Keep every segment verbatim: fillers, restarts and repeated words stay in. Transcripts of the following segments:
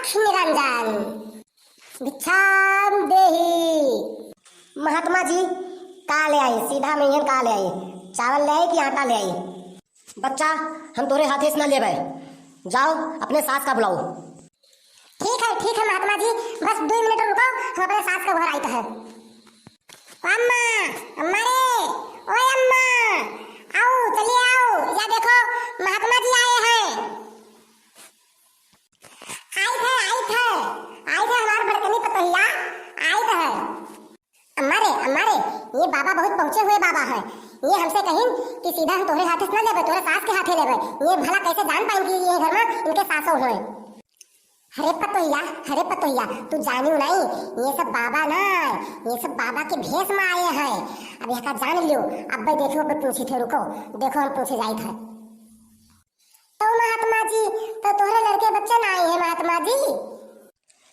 निरंजन, भिक्षाम देहि। महात्मा जी, का ले आई? सीधा मइहन का ले आई? चावल ले आई कि आटा ले आई? बच्चा, हम तोरे हाथे से ना लेबै। जाओ, अपने सास का बुलाओ। ठीक है, ठीक है महात्मा जी, बस दुइ मिनट रुको, हम अपने सास का घर आइत है। अम्मा, अम्मा रे, ओए अम्मा, आओ, चलिए आओ, या देखो, महात्मा जी आए हैं। आइत है, आइत है, आइत है हमार बड़कनी पतोहिया, आइत है। अम्मा रे, अम्मा रे, ये बाबा बहुत पहुँचे हुए बाबा है। ये हमसे कहिन कि सीधा हम तोहरे हाथे से ना लेबे, तोहरे सास के हाथे लेबे। ये भला कैसे जान पाइन कि ये घर में इनके सासो हुए? अरे पतोहिया, अरे पतोहिया, तू जानू नहीं, ये सब बाबा ना, ये सब बाबा के भेष में आए हैं। अब यहाँ का जान लियो, अब देखो, अब पूछी थे, रुको, देखो हम पूछे जाइत है। तो महात्मा जी, तो तोहरे लड़के बच्चे ना आए हैं महात्मा जी?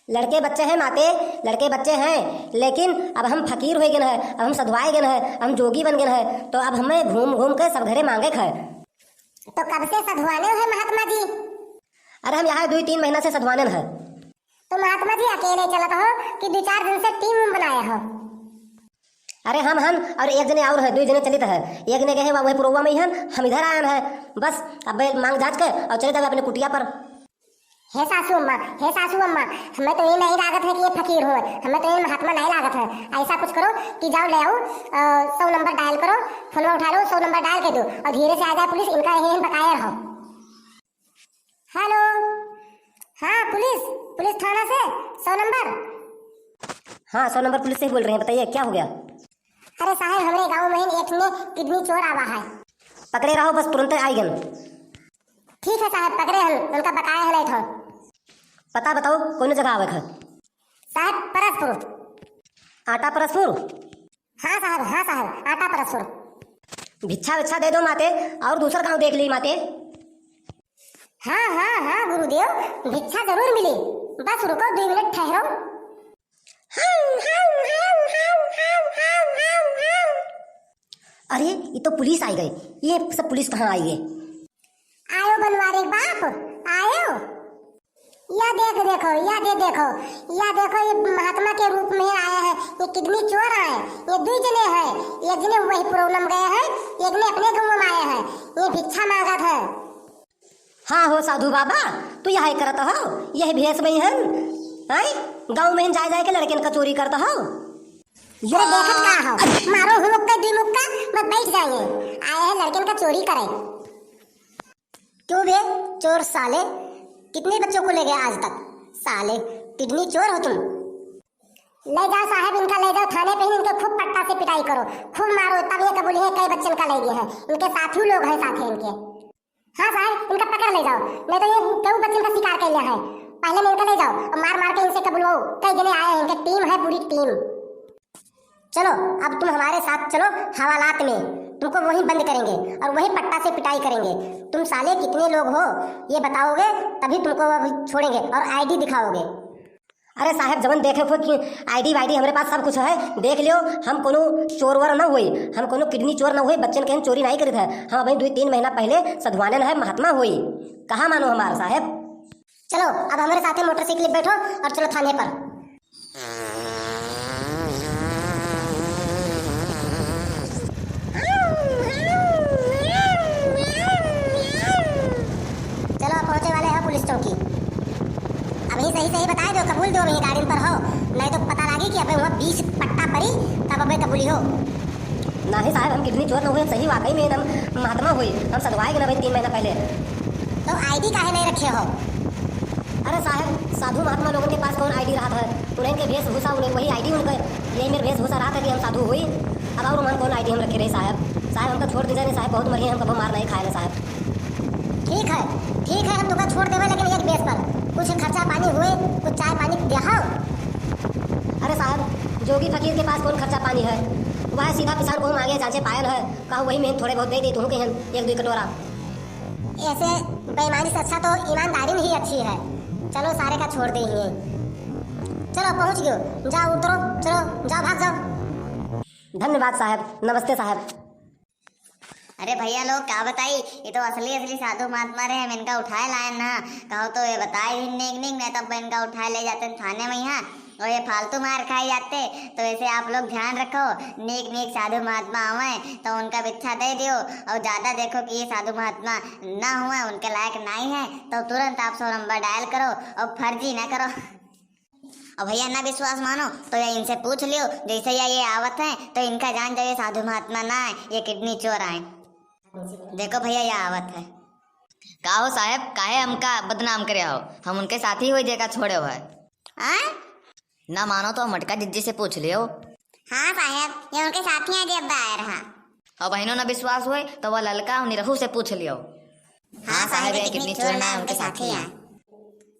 लड़के बच्चे हैं माते, लड़के बच्चे हैं, लेकिन अब हम फकीर होइ गए हैं, अब हम सधुआए गए हैं, अब हम जोगी बन गए हैं, तो अब हमें घूम घूम के सब घरे मांगे खाए। तो कब से सधुआने हैं महात्मा जी? अरे हम यहाँ दुइ तीन महीना से सधुआने हैं। तो महात्मा जी अकेले चलत हो कि दुइ चार जन से टीम बनाए हो? अरे हम हन और एक जने और है, दुइ जने चलित है। एक जने गए हैं, वह पुरौवा में ही हन, हम इधर आयन है। बस अब मांग जांच के और चले जावे अपने कुटिया पर। हे सासू अम्मा, हे सासू अम्मा, हमें तो ये नहीं लागत है कि ये फकीर हो, हमें तो ये महात्मा नहीं लागत है। ऐसा कुछ करो कि जाओ ले आओ, अ, सौ नंबर डायल करो, फोन उठा लो, सौ नंबर डायल कर दो और धीरे से आ जाए पुलिस, इनका यही हम बकाया रहो। हेलो, हाँ पुलिस, पुलिस थाना से सौ नंबर। हाँ, सौ नंबर पुलिस से ही बोल रहे हैं, बताइए क्या हो गया? अरे साहब, हमरे गाँव में एक ठे किडनी चोर आवा है। पकड़े रहो, बस तुरंत आइगन। ठीक है साहब, पकड़े हन, उनका बकाया है नहीं ठो। पता बताओ, कौन जगह आवे है? साहब, परसपुर। आटा परसपुर? हाँ साहब, हाँ साहब, आटा परसपुर। भिक्षा विक्षा दे दो माते, और दूसर गाँव देख ली माते। हाँ, हाँ, हाँ गुरुदेव, भिक्षा जरूर मिली, बस रुको, दुइ मिनट ठहरो। अरे, ये तो पुलिस आई गई। ये सब पुलिस कहाँ आई है? आयो बनवारी बाप, आयो। या देख देखो, या दे देखो, या देखो, ये महात्मा के रूप में आया है। ये किडनी चोर आए, ये दुइ जने हैं। एक जने वही पुरौनम गए हैं, एक ने अपने गाँव में आए हैं। ये भिक्षा मांगत है। हाँ हो साधु बाबा, तू यही करत हो, यही भेष में हन, हैं? गाँव में हन जाए जाए के लड़कियन का चोरी करत हो। अरे देखत का हो, मारो हूँ मुक्का, दुइ मुक्का, बस बैठ जाइए। आए हैं लड़कियन का चोरी करे। क्यों बे चोर साले, कितने बच्चों को ले गए आज तक? साले, किडनी चोर हो तुम। ले जाओ साहब, इनका ले जाओ थाने पे ही, इनके खूब पट्टा से पिटाई करो, खूब मारो, तब ये कबूली है कई बच्चन का ले गए हैं, इनके साथियों लोग हैं साथे इनके। हाँ साहब, इनका पकड़ ले जाओ, नहीं तो ये केहू बच्चन का शिकार कर लिया है। पहले में इनका ले जाओ और मार मार के इनसे कबुलवाओ, कई जने आए हैं, इनके टीम है, पूरी टीम। चलो, अब तुम हमारे साथ चलो हवालात में, तुमको वहीं बंद करेंगे और वहीं पट्टा से पिटाई करेंगे। तुम साले कितने लोग हो, ये बताओगे, तभी तुमको अब छोड़ेंगे और आईडी दिखाओगे। अरे साहब, जवन देखे हो कि आईडी वाईडी हमरे पास सब कुछ है, देख लियो। हम कोनो चोर वोर न होई, हम कोनो किडनी चोर न होई, बच्चन के हम चोरी नहीं करित है। हम अभी दुइ तीन महीना पहले सधुआनन है, महात्मा होई। कहाँ मानो हमार साहब? चलो, अब हमरे साथे मोटरसाइकिल पे बैठो और चलो थाने पर। चलो, पहुँचे वाले हैं पुलिस चौकी। अभी सही सही बताए दो, कबूल दो, अभी गाड़ी पर हो, नहीं तो पता लागी कि अबे वहाँ बीस पट्टा परी, तब अबे कबूली हो। नाही साहब, हम किडनी चोर न हुए, हम सही वाकई में हम महात्मा हुए, हम सधवाए गए ना भाई तीन महीना पहले। तो आईडी काहे नहीं रखे हो? अरे साहब, साधु महात्मा लोगन के पास कौन आईडी रहत है? उन्हें के वेशभूषा, उन्हें वही आईडी उनका, यही मेरे वेशभूषा रहत है कि हम साधु हुई। अब और उन्हें कौन आईडी हम रखे रहे साहब? साहब, हमका छोड़ दीजिए नहीं साहब, बहुत मरिए, हम कबो मार नहीं खाए ना साहब। ठीक है, ठीक है, हम तुमका छोड़ देवे, लेकिन एक बेस पर कुछ खर्चा पानी हुए, कुछ चाय पानी देहाओ। अरे साहब, जोगी फकीर के पास कौन खर्चा पानी है? वह सीधा पिसान को मांगे, जांचे पायल है, कहा वही में थोड़े बहुत दे दे तुहू के हम एक दुई कटोरा। ऐसे बेईमानी से अच्छा तो ईमानदारी नहीं अच्छी है। चलो, सारे का छोड़ दे ही। चलो, पहुंच गयो, जाओ, उतरो, चलो, जाओ, भाग जाओ। धन्यवाद साहब, नमस्ते साहब। अरे भइया लोग, का बताई, ये तो असली असली साधु महात्मा रहे, हम इनका उठाए लाए ना। कहो तो ये बताए दिन नीक नीक, नहीं तो अब इनका उठाए ले जाते थाने में यहाँ, और ये फालतू मार खाए जाते। तो ऐसे आप लोग ध्यान रखो, नीक नीक साधु महात्मा आवे तो उनका बिच्छा दे दियो, और ज्यादा देखो कि ये साधु महात्मा ना हुए, उनके लायक नहीं है, तो तुरंत आप सौ नंबर डायल करो और फर्जी ना करो। और भइया ना विश्वास मानो तो या इनसे पूछ लियो, जैसे या ये आवत है तो इनका जान जाओ ये साधु महात्मा ना है, ये किडनी चोर आए। देखो भइया या आवत है। का हो साहेब, काहे हमका बदनाम करे हो? हम उनके साथी होई जेका छोड़े हो है। आय? ना मानो तो मटका जिज्जी से पूछ लियो। हाँ साहेब, ये उनके साथी हैं जे अब्बा आए रहा। और बहनों ना विश्वास होए तो वह ललका और निरहू से पूछ लियो। हाँ साहेब, ये किडनी चोर ना है, उनके साथी हैं।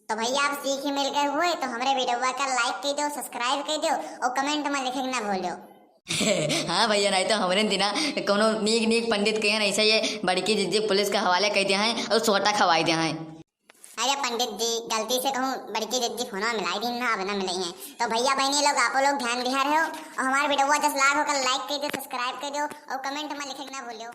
तो भइया, आप सीख ही मिल गए हुए तो हमरे वीडियोवा का like कइ दो, subscribe कइ दो और comment में लिखे के ना भूलो। हाँ भइया, नहीं तो हमरे दिना कोनो नीक नीक पंडित कहे ऐसे ये बड़की जिज्जी पुलिस के हवाले कइ दिया है और सोटा खवाई दिया है। अरे पंडित जी, गलती से कहूँ बड़की जिज्जी फोनवा मिलाई दिन ना, अब ना मिलई है। तो भइया बहनी लोग, आपो लोग ध्यान दिहा रहे हो और हमारे वीडियोवा जस लाग होकर like कइ दो, subscribe कइ दो और comment में लिखे के ना भूलो।